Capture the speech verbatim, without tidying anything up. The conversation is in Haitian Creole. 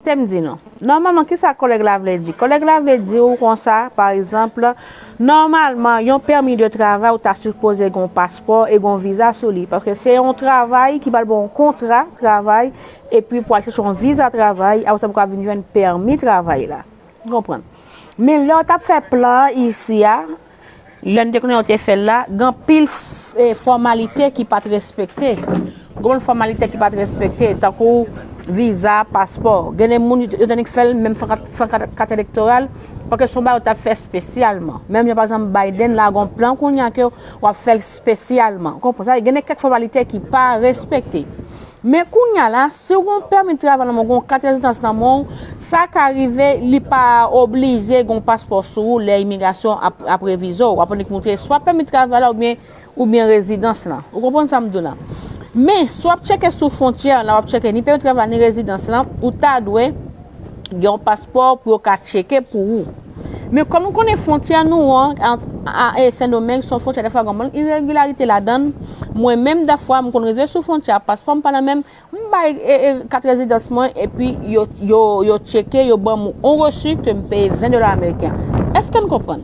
Te m di nou. Nòmalman, kisa kòlèg la vle di? Kòlèg la vle di ou konsa, pa egzanp, nòmalman, yon pèmi de travay ou ta sipoze gen yon paspò e gen yon viza sou li. Paske se yon travay ki pral ba w yon kontra travay, epi pou al chèche yon viza travay, apre sa pou ka vin jwenn pèmi travay la. Ou konprann? Men lè w t ap fè plan isi a, lè n te konnen yo te fè l la, gen anpil f- e, fòmalite ki pa t respekte. Gen anpil fòmalite ki pa t respekte, tankou viza, paspò. Gen de moun yo te annik fè l menm san kat- san kat- kat elektoral, paske se yon bagay yo t ap fè espesyalman. Menm jan pa egzanp Biden la gen yon plan kounye a ke w ap fè l espesyalman. Ou konprann sa? Gen de kèk fòmalite ki pa respekte. Men kounye a la, si w gen yon pèmi travay nan men w, gen yon kat rezidans nan men w, sa ka rive li pa oblije gen yon paspò sou ou lè imigrasyon ap, ap revize w. W ap annik montre swa pèmi travay la oubyen, oubyen rezidans lan. Ou konprann sa m di w la? Men, si w ap tcheke sou fwontyè la, w ap tcheke ni pèmi travay ni rezidans lan, ou ta dwe gen yon paspò pou yo ka tcheke pou ou. Men kòm nou konnen fwontyè nou an, an, a, e Sendomeng, se yon fwontyè dèfwa gen yon bann iregilarite ladan l. Mwen menm dèfwa, m konn rive sou fwontyè a, paspò m pa nan men m, m bay e, e, kat rezidans mwen, epi yo, yo, yo tcheke, yo ban m yon resi ke m peye ven dola ameriken. Èske n konprann?